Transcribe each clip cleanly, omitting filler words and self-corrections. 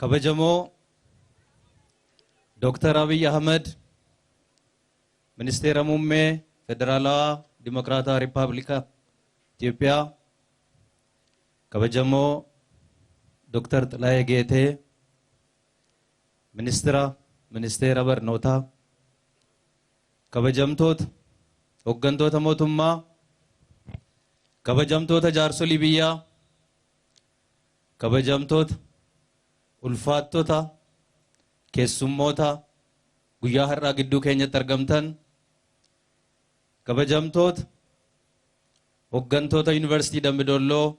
Kabajamoo Dooktar Abiy Ahmed, Ministeera Muummee Federaalawaa Dimokiraataa Rippaabilika Itoophiyaa, Kabajamoo Dooktar Xilaayee Geetee, Ministeera Ministeera Barnootaa, kabajamtoota hooggantoota mootummaa, kabajamtoota jaarsolii biyyaa, kabajamtoota ulfaattota keessummoota guyyaa har'aa gidduu keenyatti argamtan, kabajamtoota hooggantoota Yuunivarsiitii Dambidolloo,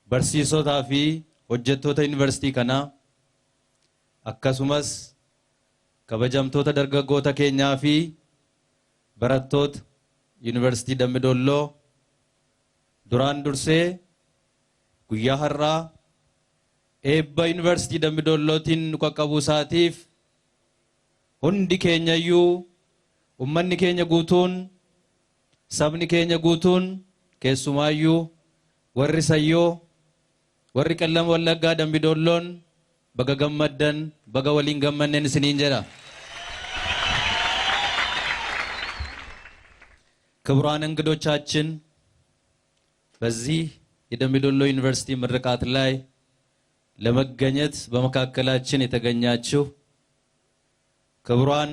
barsiisotaa fi hojjettoota yuunivarsiitii kanaa, akkasumas kabajamtoota dargaggoota keenyaa fi barattoota Yuunivarsiitii Dambidolloo, duraan dursee guyyaa har'aa eebba Yuunivarsiitii Dambidollootiin nu qaqqabuu isaatiif hundi keenyayyuu, ummanni keenya guutuun, sabni keenya guutuun, keessumaayyuu warri Sayyoo, warri Qellam Wallaggaa, Dambidolloon baga gammaddan, baga waliin gammanneen isiniin jedha. ክቡራን እንግዶቻችን፣ በዚህ የደምቢዶሎ ዩኒቨርሲቲ ምርቃት ላይ ለመገኘት በመካከላችን የተገኛችሁ ክቡራን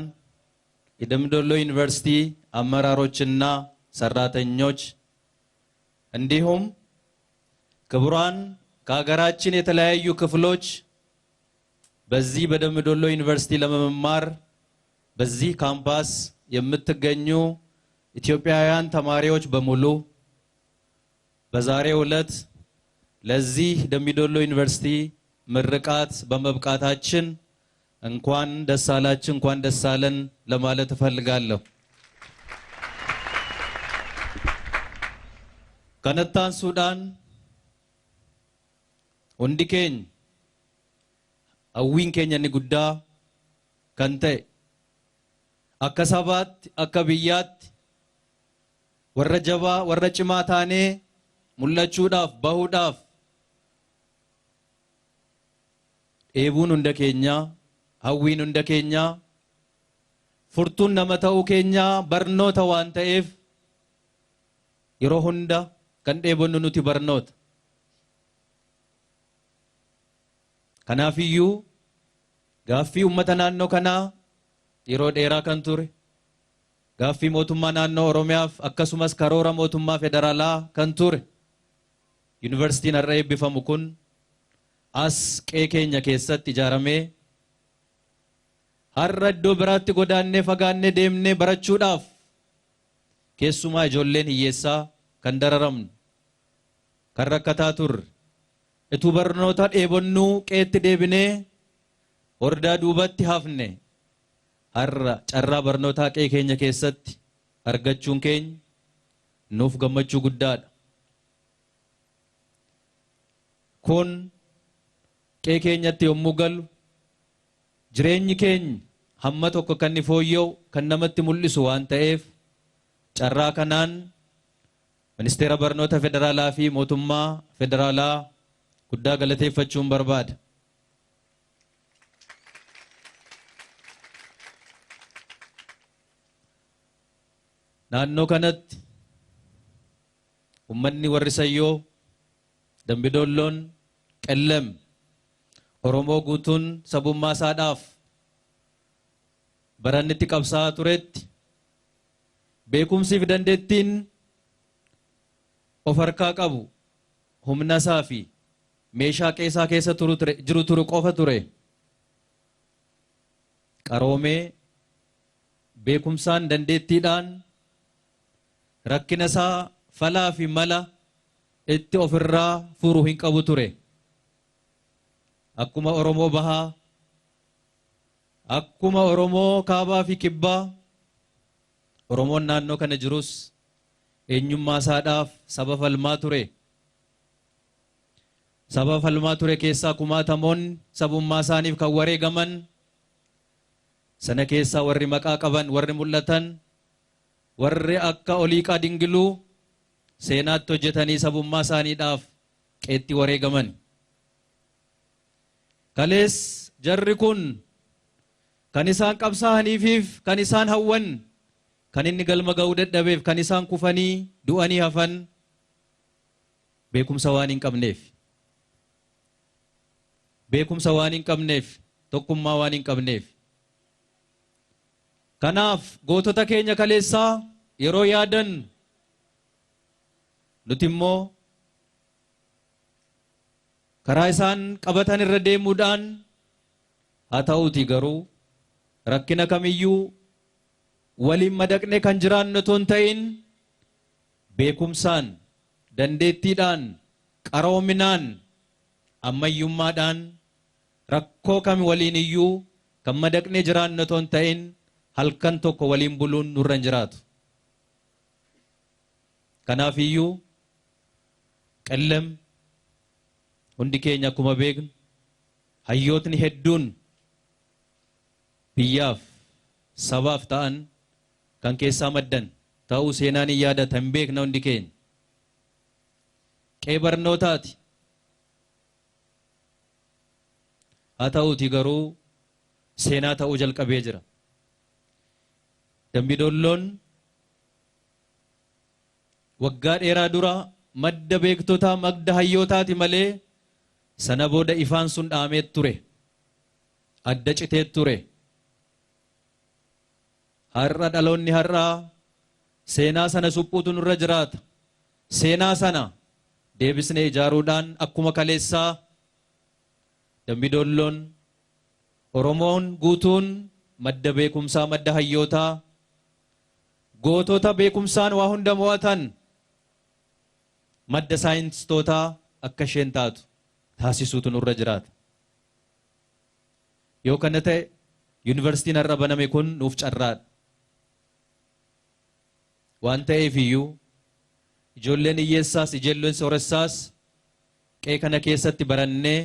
የደምቢዶሎ ዩኒቨርሲቲ አመራሮችና ሰራተኞች፣ እንዲሁም ክቡራን ከሀገራችን የተለያዩ ክፍሎች በዚህ በደምቢዶሎ ዩኒቨርሲቲ ለመማር በዚህ ካምፓስ የምትገኙ ኢትዮጵያውያን ተማሪዎች በሙሉ፣ በዛሬው ዕለት ለዚህ ደምቢዶሎ ዩኒቨርሲቲ ምርቃት በመብቃታችን እንኳን ደስ አላችሁ፣ እንኳን ደስ አለን ለማለት እፈልጋለሁ። Kanatti aansuudhaan hundi keenya hawwiin keenya inni guddaa kan ta'e akka sabaatti, akka biyyaatti warra jabaa, warra cimaa taanee mul'achuudhaaf, bahuudhaaf dheebuun hunda keenyaa, hawwiin hunda keenyaa, furtuun nama ta'uu keenyaa barnoota waan ta'eef yeroo hunda kan dheebonnu nuti barnoota. Kanaafiyyuu gaaffii uummata naannoo kanaa yeroo dheeraa kan ture, gaaffii mootummaa naannoo Oromiyaaf akkasumas karoora mootummaa federaalaa kan ture, yuunivarsiitiin har'a eebbifamu kun as qe'ee keenya keessatti ijaaramee, har'a iddoo biraatti godaannee fagaannee deemnee barachuudhaaf keessumaa ijoolleen hiyyeessaa kan dararamnu, kan rakkataa turre, utuu barnoota dheebonnuu qe'eetti deebinee hordaa duubatti hafne, har'a carraa barnootaa qe'ee keenya keessatti argachuun keenya nuuf gammachuu guddaadha. Kun qe'ee keenyatti yommuu galu jireenyi keenya hamma tokko kan inni fooyya'u kan namatti mul'isu waan ta'eef, carraa kanaan Ministeera Barnoota Federaalaa fi mootummaa federaalaa guddaa galateeffachuun barbaada. Naannoo kanatti ummanni warri Sayyoo, Dambidoolloon, Qellem, Oromoo guutuun sabummaa isaadhaaf baranni itti qabsaa'aa turetti beekumsii fi dandeettiin of harkaa qabu humna isaa fi meeshaa qeesaa keessa turu ture, jiru turu qofa ture. Qaroomee beekumsaan, dandeettiidhaan rakkina isaa falaa fi mala itti ofirraa furu hin qabu ture. Akkuma Oromoo bahaa, akkuma Oromoo kaabaa fi kibbaa, Oromoon naannoo kana jirus eenyummaa isaadhaaf saba falmaa ture. Saba falmaa ture keessaa kumaatamoonni sabummaa isaaniif kan wareegaman sana keessaa warri maqaa qaban, warri mul'atan, warri akka Oliiqaa Dingiluu seenaatti hojjetanii sabummaa isaaniidhaaf qeetti wareegaman. Kalees jarri kun kan isaan qabsaa'aniifiif kan isaan hawwan kan inni galma ga'uu dadhabeef kan isaan kufanii du'anii hafan beekumsa waan hin qabneef. Beekumsa waan hin qabneef, tokkummaa waan hin qabneef. Kanaaf gootota keenya kaleessaa yeroo yaadannu nuti immoo karaa isaan qabatan irra deemuudhaan haa ta'uutii garuu rakkina kamiyyuu waliin madaqnee kan jiraannu otoo hin ta'in beekumsaan, dandeettiidhaan, qaroominaan, ammayyummaadhaan rakkoo kam waliin iyyuu kan madaqnee jiraannu otoo hin ta'in halkan tokko waliin buluun nurra hin jiraatu. Kanaaf iyyuu Qellem hundi keenya akkuma beeknu hayyootni hedduun biyyaaf sabaaf ta'an kan keessaa maddan ta'uu seenaan hin yaadata, hin beekna hundi keenya. Qe'ee barnootaati. Haa ta'uutii garuu seenaa ta'uu jalqabee jira. Dambi Dolloon waggaa dheeraa dura madda beektotaa, madda hayyootaati malee sana booda ifaan sun dhaamee ture. Adda citee ture. Har'a dhaloonni har'aa seenaa sana suphuutu nurra jiraata. Seenaa sana deebisnee ijaaruudhaan akkuma kaleessaa Dambi Dolloon Oromoon guutuun madda beekumsaa, madda hayyootaa, gootota beekumsaan waa hunda mo'atan, madda saayinstootaa akka isheen taatu taasisuutu nurra jiraata. Yoo kana ta'e yuunivarsiitiin har'a baname kun nuuf carraadha. Waan ta'eef iyyuu ijoolleen hiyyeessaas ijoolleen sooressaas qe'ee kana keessatti barannee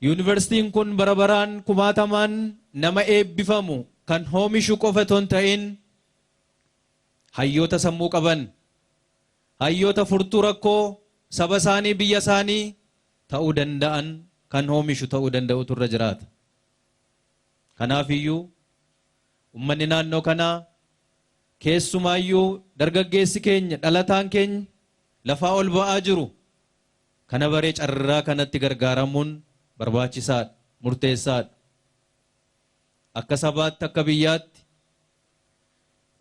yuunivarsiitiin kun bara baraan kumaatamaan nama eebbifamu kan hoomishu qofa otoo hin ta'in hayyoota sammuu qaban, hayyoota furtuu rakkoo saba isaanii, biyya isaanii ta'uu danda'an kan hoomishu ta'uu danda'utu irra jiraata. Kanaaf iyyuu ummanni naannoo kanaa keessumaayyuu dargaggeessi keenya, dhalataan keenya lafaa ol ba'aa jiru kana baree carraa kanatti gargaaramuun barbaachisaadha, murteessaadha. Akka sabaatti, akka biyyaatti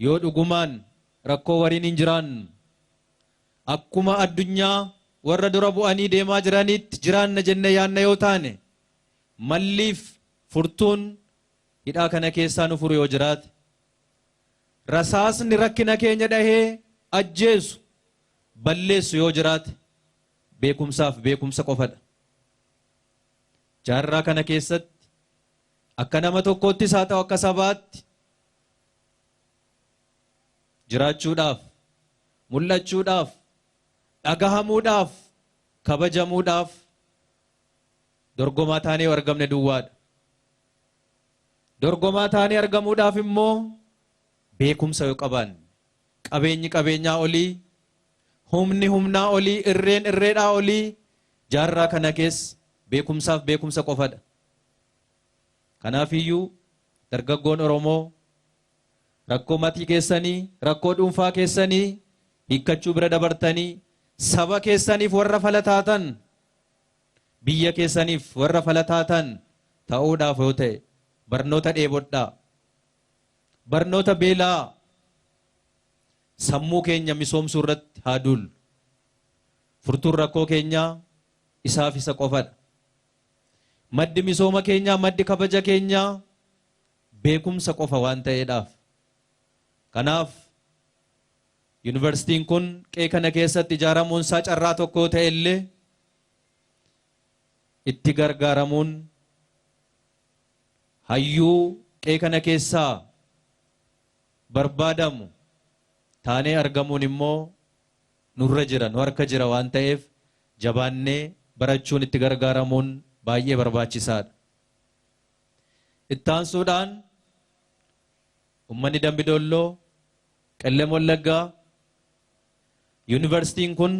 yoo dhugumaan rakkoo waliin hin jiraannu, akkuma addunyaa warra dura bu'anii deemaa jiranitti jiraanna jenne yaanna yoo taane, malliif furtuun hidhaa kana keessaa nu furu yoo jiraate, rasaasni rakkina keenya dhahee ajjeesu balleessu yoo jiraate, beekumsaaf beekumsa qofadha. Jaarraa kana keessatti akka nama tokkoottis haa ta'u akka sabaatti jiraachuudhaaf, mul'achuudhaaf, dhagahamuudhaaf, kabajamuudhaaf dorgomaa taanee argamne duwwaadha. Dorgomaa taanee argamuudhaaf immoo beekumsa yoo qabaanne, qabeenyi qabeenyaa olii, humni humnaa olii, irreen irreedhaa olii jaarraa kana keessa beekumsaaf beekumsa qofadha. Kanaafiyyuu dargaggoon Oromoo rakkoo matii keessanii, rakkoo dhuunfaa keessanii hiikkachuu bira dabartanii saba keessaniif warra fala taatan, biyya keessaniif warra fala taatan ta'uudhaaf yoo ta'e barnoota dheebodhaa. Barnoota beelaa sammuu keenya misoomsuu irratti haa duullu. Furtuun rakkoo keenyaa isaaf isa qofadha. Maddi misooma keenyaa, maddi kabaja keenyaa beekumsa qofa waan ta'eedhaaf. Kanaaf yuunivarsiitiin kun qe'ee kana keessatti ijaaramuun isaa carraa tokko ta'e illee itti gargaaramuun hayyuu qe'ee kana keessaa barbaadamu taanee argamuun immoo nurra jira, nu harka jira waan ta'eef jabaannee barachuun itti gargaaramuun baay'ee barbaachisaadha. Ittaansuudhaan uummanni Dambi Dolloo, Qellem Wallaggaa yuunivarsiitiin kun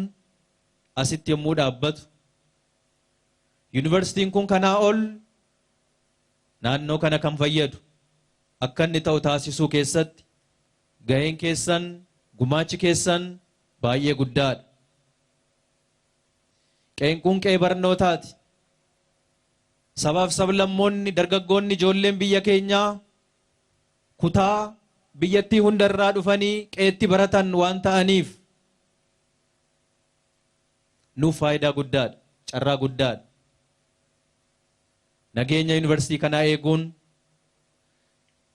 asitti yommuu dhaabbatu Yuunivarsiitiin kun kanaa ol naannoo kana kan fayyadu akka inni ta'u taasisuu keessatti gaheen keessan, gumaachi keessan baay'ee guddaadha. Qe'een kun qe'ee barnootaati. Sabaaf sablammoonni, dargaggoonni, ijoolleen biyya keenyaa kutaa biyyattii hundarraa dhufanii qe'eetti baratan waan ta'aniif nuuf faayidaa guddaadha, carraa guddaadha. Nageenya yuunivarsiitii kanaa eeguun,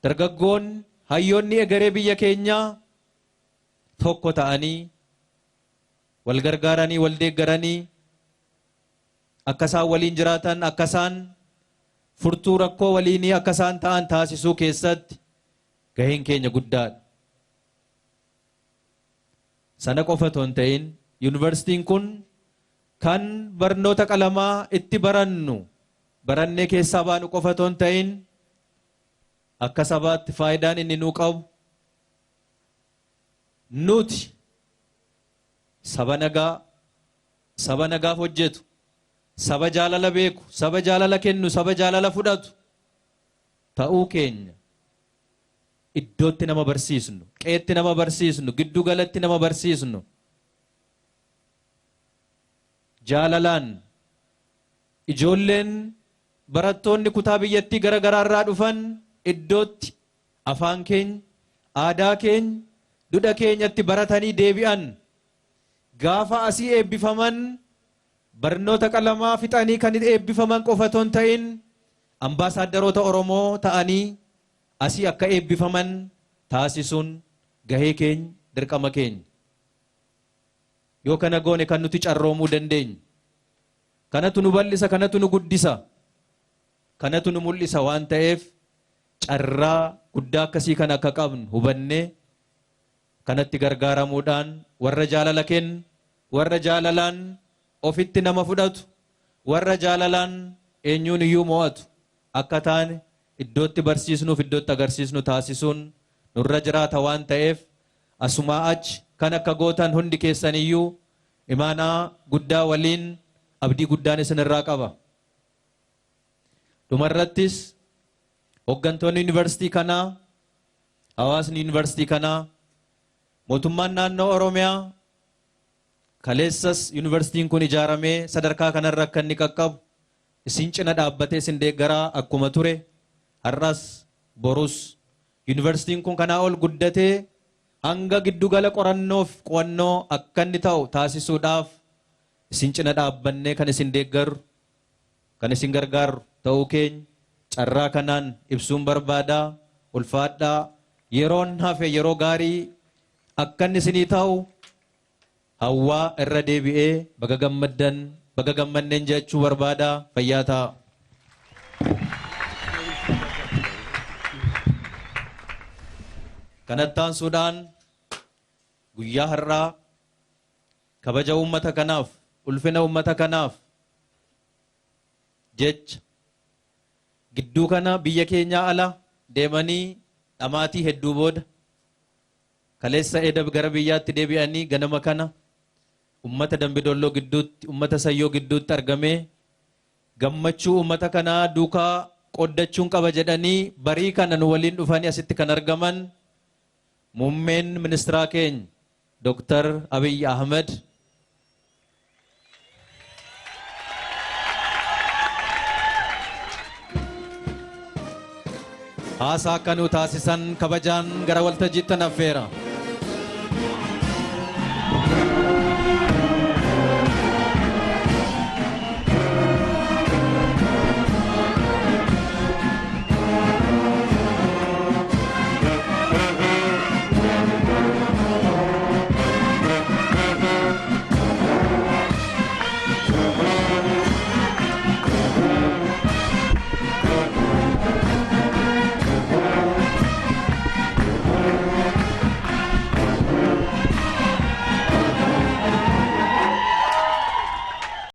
dargaggoonni, hayyoonni egeree biyya keenyaa tokko ta'anii wal gargaaranii, wal deeggaranii akka isaan waliin jiraatan, akka isaan furtuu rakkoo waliinii akka isaan ta'an taasisuu keessatti gaheen keenya guddaadha. Sana qofa otoo hin ta'in, yuunivarsiitiin kun kan barnoota qalamaa itti barannu, barannee keessaa baanu qofa otoo hin ta'in, akka sabaatti faayidaan inni nuu qabu, nuti saba nagaa, saba nagaaf hojjetu, saba jaalala beeku, saba jaalala kennu, saba jaalala fudhatu ta'uu keenya iddootti nama barsiisnu, qe'eetti nama barsiisnu, giddu galatti nama barsiisnu, jaalalaan ijoolleen barattoonni kutaa biyyattii gara garaarraa dhufan iddootti afaan keenya, aadaa keenya, duudha keenyatti baratanii deebi'an, gaafa asii eebbifaman barnoota qalamaa fixanii kan eebbifaman qofa otoo hin ta'in, ambaasaaddaroota Oromoo ta'anii asii akka eebbifaman taasisuun gahee keenya, dirqama keenya. Yoo kana goone kan nuti carroomuu dandeenyu. Kanatu nu bal'isa, kanatu nu guddisa, kanatu nu mul'isa waan ta'eef, carraa guddaa akkasii kana akka qabnu hubannee kanatti gargaaramuudhaan warra jaalala kennu, warra jaalalaan ofitti nama fudhatu, warra jaalalaan eenyuun iyyuu mo'atu akka taane iddootti barsiisnuuf iddootti agarsiisnu taasisuun nurra jiraata waan ta'eef, asumaa achi kan akka gootan hundi keessaniyyuu imaanaa guddaa waliin abdii guddaan isinirraa qaba. Dhumarrattis hooggantoonni yuunivarsiitii kanaa, hawaasni yuunivarsiitii kanaa, mootummaan naannoo Oromiyaa kaleessas yuunivarsiitiin kun ijaaramee sadarkaa kanarra akka inni qaqqabu isin cina dhaabbatee isin deeggaraa akkuma ture, har'as borus yuunivarsiitiin kun kanaa ol guddatee hanga giddugala qorannoof qo'annoo akka inni ta'u taasisuudhaaf isin cina dhaabbannee kan isin deeggaru, kan isin gargaaru ta'uu keenya carraa kanaan ibsuun barbaadaa. Ulfaadhaa. Yeroon hafe yeroo gaarii akka inni isinii ta'u hawwaa irra deebi'ee baga gammaddan, baga gammanneen jechuu barbaadaa. Fayyaa ta'a. Kanatti aansuudhaan guyyaa har'aa kabaja uummata kanaaf, ulfina uummata kanaaf jecha gidduu kana biyya keenyaa ala deemanii dhamaatii hedduu booda kaleessa eda gara biyyaatti deebi'anii ganama kana ummata Dambidolloo gidduutti, ummata Sayyoo gidduutti argamee gammachuu ummata kanaa duukaa qoddachuun qaba jedhanii barii kana nu waliin dhufanii asitti kan argaman muummeen ministiraa keenya Dooktar Abiy Ahmed haasaa akka nu taasisan kabajaan gara waltajjiitti affeera.